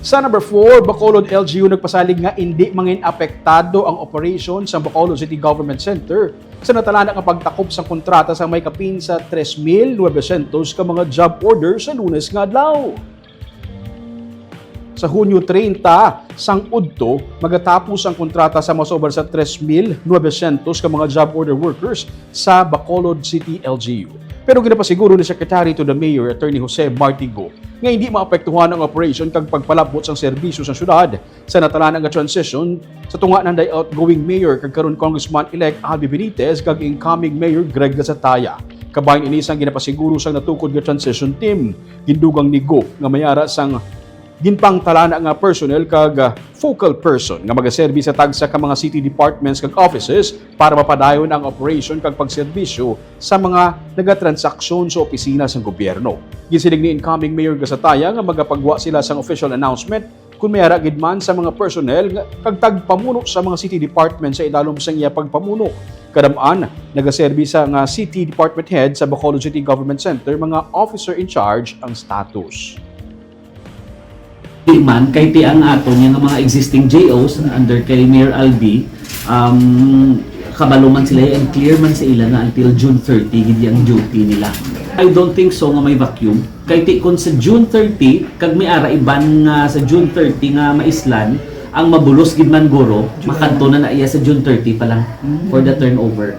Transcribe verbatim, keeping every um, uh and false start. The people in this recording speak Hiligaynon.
Sa number four, Bacolod L G U nagpasalig nga indi mangin apektado ang operation sa Bacolod City Government Center sa natalana nga pagtakop sang kontrata sa may kapin sa tres mil nuebe siyentos ka mga job order sa Lunes nga adlaw. Sa Hunyo treinta, sang udto, magatapos ang kontrata sa masobra sa tres mil nuebe siyentos ka mga job order workers sa Bacolod City L G U. Pero ginapasiguro ni Secretary to the Mayor, Attorney Jose Marti Go, nga hindi maapektuhan ang operation kag pagpalabot sang serbisyo sa syudad sa natalana nga transition sa tunga nanday outgoing mayor kag karon Congressman-elect Albi Benitez kag incoming Mayor Greg Gasataya. Kabahin ini sang ginapasiguro sang natukod nga transition team. Gindugang ni Go nga may ara sang ginpangtalana nga personnel kag, ah, focal person nga magaserbi sa tagsa ka mga city departments kag offices para mapadayon ang operation kag pagserbisyo sa mga nagatransaksyon sa opisina sang gobyerno. Ginsiling ni incoming Mayor Gasataya nga magapagwa sila sang official announcement kon may ara gid man sa mga personnel nga, kag tagpamuno sa mga city department sa ilalom sang iya pagpamuno. Kadam-an, nagaserbi sa nga city department head sa Bacolod City Government Center mga officer in charge ang status. Di man, kay ti ang ato niya nga mga existing J Os under kay Mayor Albi, um, kabalo man sila and clear man sa ila nga until June thirty gid ang duty nila. I don't think so nga may vacuum. Kay ti kung sa June thirty, kag may ara iban nga sa June thirty nga maislan, ang mabulos gid man guro, makanto na na iya sa June thirty pa lang for the turnover.